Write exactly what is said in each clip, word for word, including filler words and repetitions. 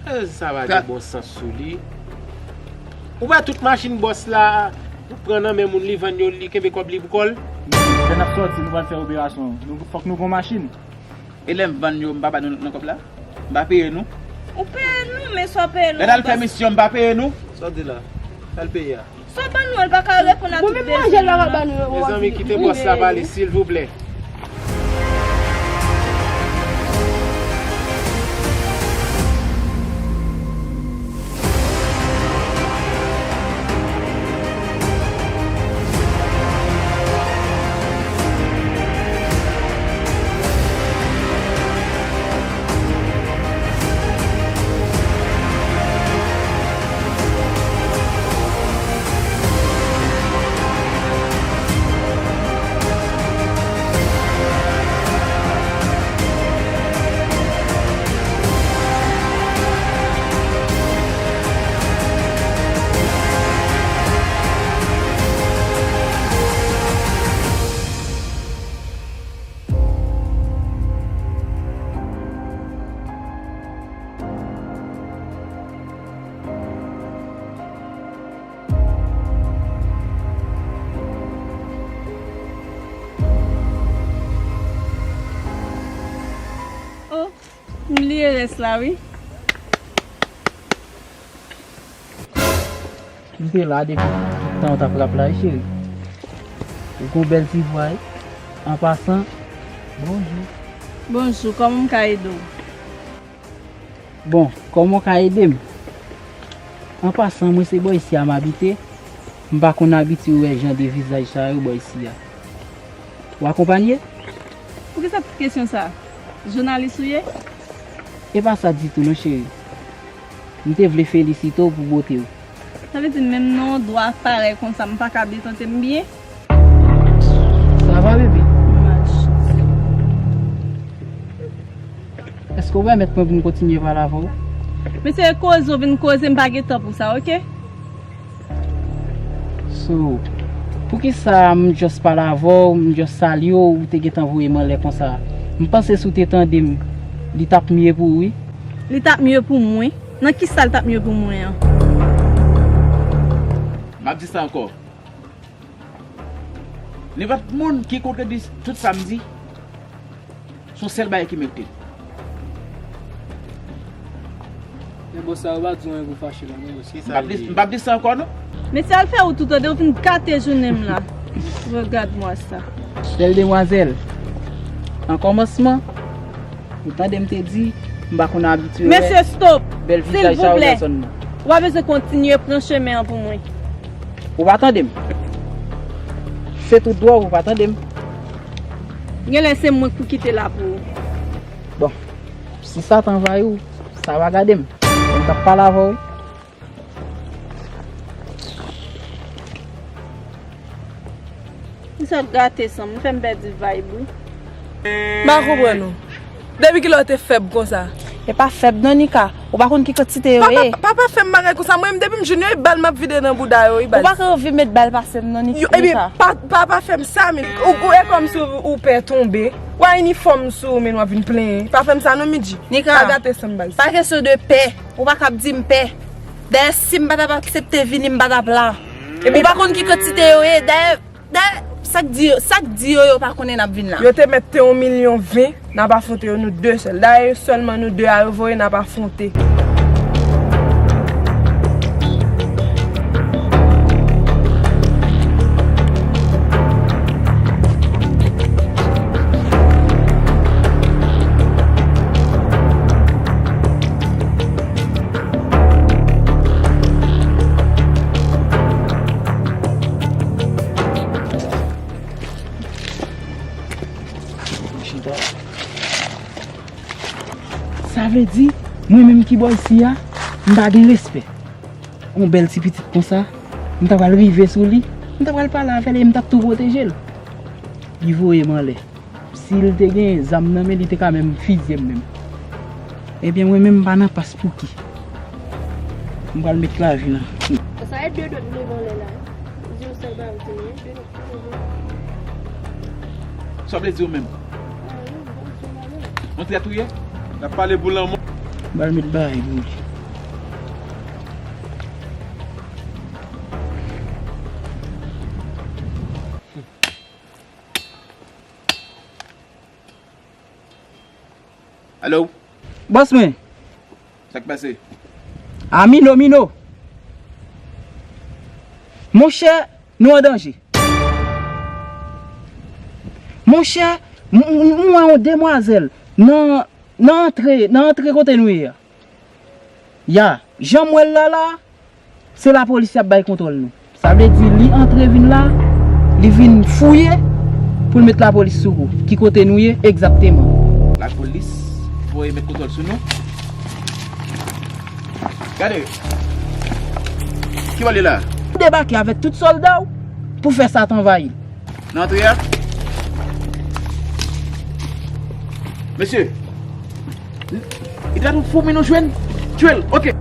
Eh, sa va gen bon sans sou li. Ou wè tout machin bòs la, ou pran nan men moun, li vann yo, li kenbe kòb li pou kò l. Lè n ap sòti, nou pral fè operasyon. Nou, fòk nou gon machin. E lè m vann yo, m pa ba nou nan kòb la? M pa peye nou? Ou peye nou, men sa w peye nou. Lè n al fè misyon, m pa peye nou? Sa w di la? Sa l peye a? Sa w ban nou an, l pa ka reponn a tout bezwen nou an. Mezanmi, kite bòs la pale, silvouplè. Oh, m bliye rès la, wi. M te la depi tout tan w t ap rap la, wi, cheri. Ou gon bèl ti vwa, wi. An pasan, bonjou. Bonjou, kòman m ka ede w? Bon, kòman w ka ede m? An pasan, mwen se bò isi a m abite. M pa konn abitye wè jan de vizaj sa yo bò isi a. W akonpanye? Poukisa tout kesyon sa? Jounalis ou ye? E pa sa ditou non, cheri. M te vle felisite w pou bote w. Sa vle di menm nan yon dwa parèy konsa, m pa ka byen tante m byen? Sa va, bebe? Match. Èske w pèmèt mwen pou m kontinye pale avè w? Mesye, koze w vin koze, m pa gen tan pou sa, oke? So, poukisa m just pale avè w, m just salye w, ou te gentan voye m anlè konsa? M panse si w te tande m, li t ap mye pou ou, wi. Li t ap mye pou mwen? Nan kisa l t ap mye pou mwen an? M ap di sa ankò. Nenpòt moun ki kontredi tout sa m di, se yon sèl bagay ki merite l. Men bòs sa yo pa di w anyen pou fache la, non, bòs. M p ap di, m p ap di sa ankò, non. Mesye, al fè wout ou tande, ou fin gate jounen m la. Regarde-moi ça. Bèl demwazèl, an kòmansman, ou tande m te di, m pa konn abitye wè bèl vizaj sa yo nan zòn nan. Mesye, stop! Silvouplè! W ap bezwen kontinye pran chemen an pou mwen. Ou pa tande m? Se tout dwòl, ou pa tande m? Genlè se mwen k pou kite la pou ou. Bon, si Satan anvayi w, sa va gade m. M t ap pale avè w, wi. Misye ap gate san m, li fè m pèdi vibe, wi. M pa konprann ou. Depi kilè w te fèb konsa? E pa fèb non, Nika. Ou pa konn ki kantite yo ye. Papa, papa fè m bagay konsa. Mwen menm depi m jwenn yo, e bal m ap vide nan bouda yo, wi, baz. Ou pa ka anvi met bal pase m non, Nika. Ebyen, pa, papa fè m sa, men ou, ou, e kòmsi ou, ou pè tonbe. Ou a inifòm sou ou, men w ap vin plenyen. Pa fè m sa non, Midji. Nika, pa gate san m, baz. Pa kesyon de pè. Ou pa kab di m pè. Dayè, si m pa t ap aksepte vini, m pa t ap la. Ou pa konn ki kantite yo ye. Dayè, dayè, sa k di yo, sa k di yo, yo pa konnen n ap vin la. Yo te mèt te yon milyon ven, n ap afwonte yo, nou de sèl. Dayè, sèlman nou de a yo voye, n ap afwonte. Sa vle di, mwen menm ki bò isi a, m pa gen respè. Yon bèl ti pitit konsa, m ta pral rive sou li, m ta pral pale avè l e m t ap tou pwoteje l. Li voye m anlè. Si l te gen zam nan men, li te ka menm fizye m menm. Ebyen, mwen menm, m pa nan pas Pouki. M pral met lavi nan. Sa e de dwèt m leve anlè la. Di yon sèl bagay ou te ye, de dwèt m leve. Sa w vle di ou menm? Yon trèt ou ye? N ap pale pou lanmò. M pral met bagay pou li. Alo? Bòs mwen. Sa k pase? A, Mino, Mino. Monchè, nou an danje. Monchè, m, m, m wè yon demwazèl nan, nan antre, nan antre kote nou ye a. Ya, jan m wè l la la, se lapolis y ap bay kontwòl nou. Sa vle di li antre vin la, li vin fouye pou l met lapolis sou ou. Ki kote nou ye egzakteman? Lapolis voye met kontwòl sou nou? Gade. Ki bò l ye la? Ou debake avèk tout sòlda w pou fè sa t anvayi l. Nan antre a. Mesye, li ta nou fou, men nou jwenn. Tchwel, oke.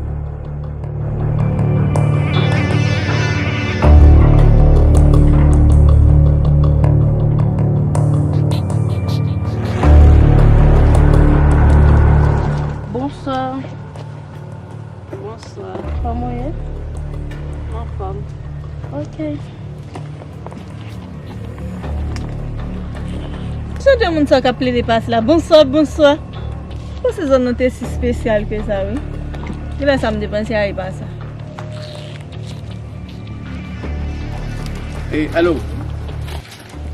Bonswa. Bonswa. Kòman w ye? M anfòm. Ok. Jan de moun sa k ap plede pase la. Bonswa, bonswa. Panse zòn nan te si espesyal ke sa, wi. Genlè sa m te panse a, e pa sa. E, alo.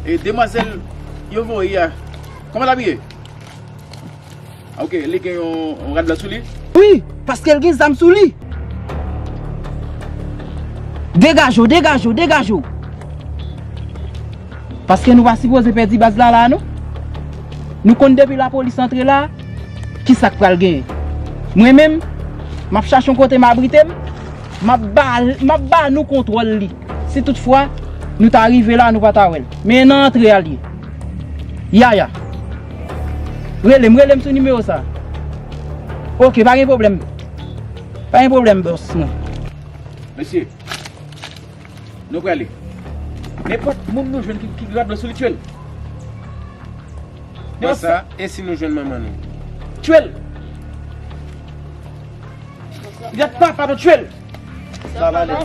E, demwazèl yo voye a, kòman l abiye? Ok, li gen yon, yon rad blan sou li? Wi, paske l gen zam sou li. Degaje w, degaje w, degaje w. Paske nou pa sipoze pèdi baz la, la, non. Nou konn depi lapolis antre la, ki sa k pral genyen. Mwen menm, m ap chache yon kote m abrite m, m ap ba, m ap ba nou kontwòl li. Si toutfwa, nou ta rive la, nou pa ta wè l. Men nan antre a l ye. Yaya. Rele m, rele m sou nimewo sa. Ok, pa gen pwoblèm. Pa gen pwoblèm, bòs mwen. Mesye, nou prale. Nenpòt moun nou jwenn ki, ki gen rad blan sou li, tchwel. Bòs sa, e si nou jwenn manman nou? Tchwel. Li ap pa, padon, tchwel. Sa va ale.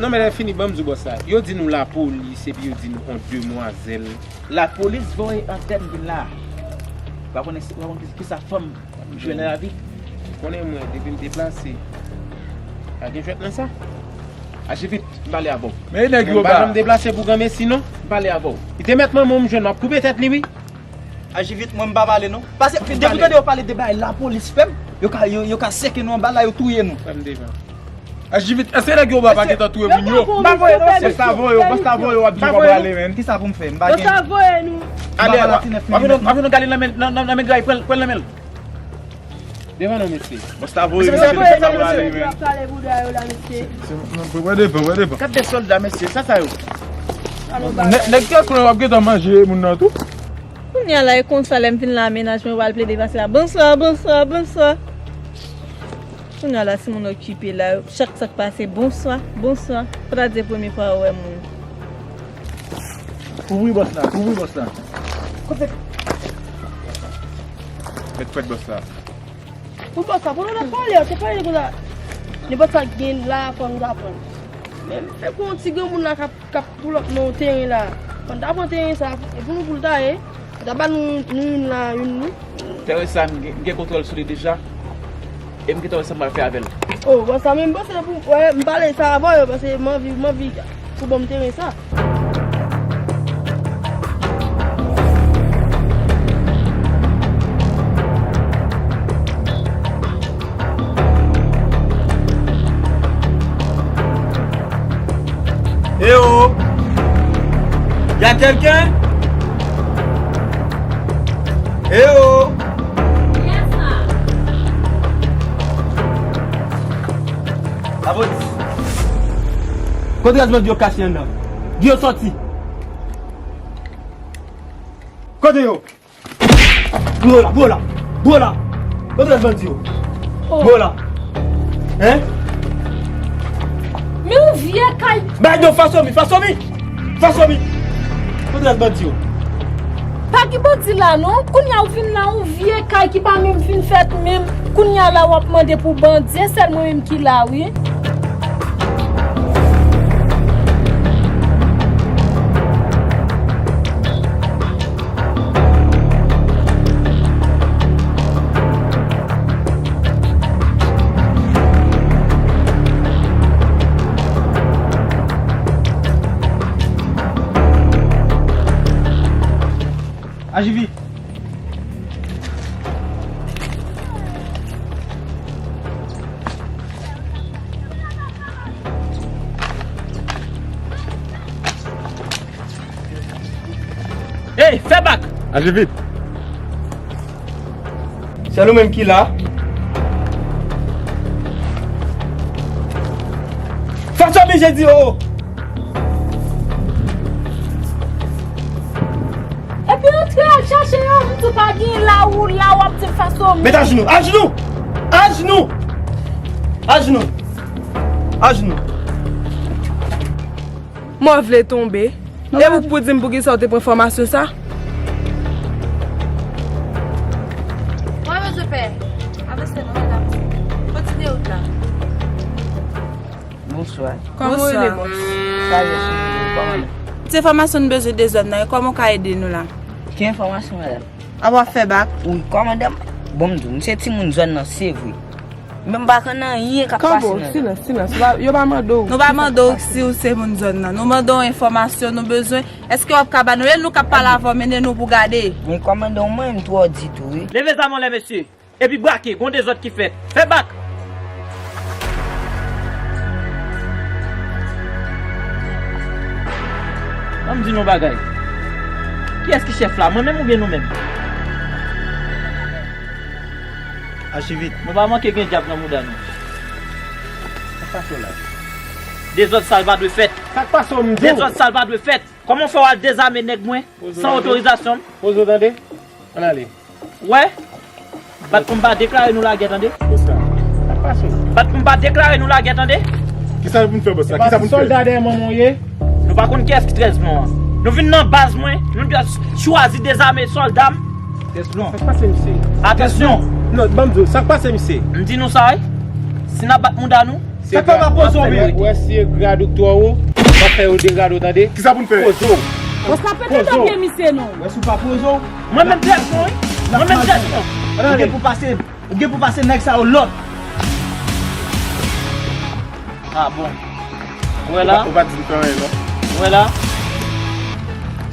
Non, men lè fini, ban m di w bòs la. Yo di nou lapolis, epi yo di nou on demwazèl. Lapolis voye antèn vin la. Ou pa konnen, ou pa konnen ki, ki sa fanm jwenn nan lavi. Ou konnen mwen, depi m deplase, pa gen jwèt nan sa. Aji vit, m pale avè w. Men nèg yo ba. M pa janm deplase pou granmesi, non. M pale avè w. Li te mèt manman w m jwenn, m ap koupe tèt li, wi. Aji vit, mwen m pa pale non. Pase, depi w tande yo pale de bagay lapolis fè m, yo ka, yo, yo ka seke nou anba la, yo touye nou. Fè m devan. Aji vit, èske nèg yo ba pa gentan touye moun yo? M pa voye non, mesye. Bòs la voye w, bòs la voye w, w ap di w pa prale, menn. Kisa pou m fè? M pa gen. Bòs la voye nou. Ale, w ap vin, w ap vin gade nan men, nan, nan, nan men gay, pran l, pran l nan men l. Devan non, mesye. Bòs la voye, mesye, mesye, mesye, mesye, mesye. Pale bouda yo la, mesye. Pran devan, pran devan. Gad de sòlda, mesye, sa sa yo. Nèg, nèg te konnen w ap gentan manje moun nan tou. Kounye a la, e konsa, lè m fin la, mennaj mwen pral plede pase la. Bonswa, bonswa, bonswa. Kounye a la, si moun okipe la, chak sa k pase, bonswa, bonswa. Fò ta di se premye fwa yo wè moun. Kouvri bòs la, kouvri bòs la. Kote? Mèt fwèt bòs la. Pou bòs la, pou nou ta pale, se pale konsa. Nenpòt sa k gen la, fò nou ta pran. Men, men pou yon ti granmoun la k ap, k ap pull up nan yon teren la. Fò n ta pran teren sa, e pou nou pou l ta ye. Ou ta ba nou, nou youn la, youn nou. Teren sa, m gen, m gen kontwòl sou li deja. E m gentan wè sa m pral fè avè l. Oh, bòs la, men m panse pou, wè, m pale sa avè yo, paske m anvi, m anvi pou ban m teren sa. Eh oh! Y a quelqu'un? Eh oh! Yes, sir. Lapolis. Kote rès bandi yo kache anndan? Di yo sòti. Kote yo? Bro la, bro la, bro la. Kote rès bandi yo? Oh. Bro la. Hein? Men yon vye kay. Bay non, fason mi, fason mi. Fason mi. Kote rès bandi yo? Pa gen bandi la non. Kounye a ou vin la, yon vye kay ki pa menm fin fèt menm. Kounye a la w ap mande pou bandi, e sèl mwen menm ki la wi. Fè bak! Aji vit! Sèl ou menm ki la. Fè sa oblije di o! Epi antre al chache yo, m di w pa gen la ou la w ap di fason. Met ajenou, ajenou! Ajenou! Ajenou! Ajenou! Mwen vle tonbe. E ou k pou di m poukisa w te pran fòmasyon sa? Mwen bezwen pè. Avanse non, medam. Kontinye wout la. Bonswa. Kòman w rele, bòs? Sa yo sou kòmandan. Ti enfòmasyon n bezwen de zòn nan, kòman w ka ede nou la? Ki enfòmasyon, medam? A w ap fè bak? Wi, kòmandan. Bon, m di w, m se timoun zòn nan, se vre. Men m pa konn anyen k ap pase nan zòn. Kanbo, silans, silans. Yo pa mande w. Nou pa mande w si w se moun zòn nan. Nou mande w enfòmasyon nou bezwen. Èske w ap ka ba nou? E nou k ap pale avè w, mennen nou pou gade. Men kòmandan, mwen menm twò di tou, wi. Leve zam anlè, mesye. Epi brake, gon dezòd ki fèt. Fè bak! Ban m di nou yon bagay. Kiyès ki chèf la? Mwen menm oubyen nou menm? Aji vit. Nou pa manke gen dyab nan mouda nou. Sa k pase w la? Dezòd sa l pa dwe fèt. Sa k pase w, m di w? Dezòd sa l pa dwe fèt. Kòman w fè w al dezame nèg mwen san otorizasyon m? Poze w tande. Ann ale. Wè? Bat pou m pa deklare nou lagè, tande? Bòs la. Sa k pase w? Bat pou m pa deklare nou lagè, tande? Kisa pou n fè, bòs la? Kisa pou n fè? Sòlda dèyè manman w ye? Nou pa konn kiyès ki trèz blon an. Nou vin nan baz mwen, nou dwe chwazi dezame sòlda m. Trèz blon. Sa k pase, misye? Atansyon. Non, ban m di w, sa k pase, misye? M di nou sa, wi. Si n ap bat mouda nou, Sa k fè w pa poze w, menm? Wè si e grad ou k twò wo, m ap fè yo degrade w, tande? Kisa pou n fè? Poze w. Bòs la pete dòt gen misye non. Wè si w pa poze w. Mwen menm trèz non, wi. Mwen menm trèz non. Ou gen pou pase, ou gen pou pase nèg sa yo lòd. Ah bon. Ou wè la? Ou pa, ou pa di m fè anyen non. Ou wè la?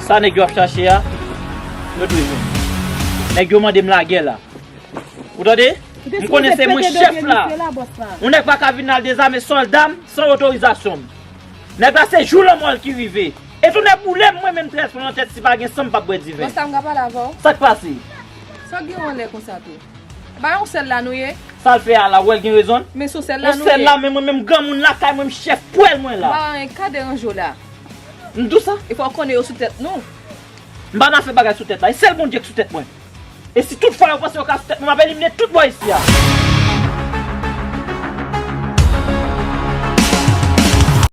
Sa nèg yo ap chache a, yo dwe jwenn. Nèg yo mande m lagè la. Ou tande? M konnen se mwen chèf la. Yon nèg pa ka vin al dezame sòlda m san otorizasyon m. Nèg la se jou lanmò l ki rive. E tou nèg boule m mwen menm trèz pran nan tèt si pa gen san m p ap bwè diven. Bòs la m ka pale avè w? Sa k pase? Sa w gen anlè konsa tou? Ba yon sèl la nou ye? Sa l fè a la, ou wè l gen rezon l? Men se yon sèl la nou ye. Yon sèl la, men mwen menm granmoun lakay mwen m chèf pwèl mwen la. M pa anyen k ka deranje w la. M di w sa? E fò w konnen yo sou tèt nou. M pa nan afè bagay sou tèt la. E sèl Bondye k sou tèt mwen. E si tout fwa yo panse yo ka sou tèt mwen, m ap elimine tout bò isi a.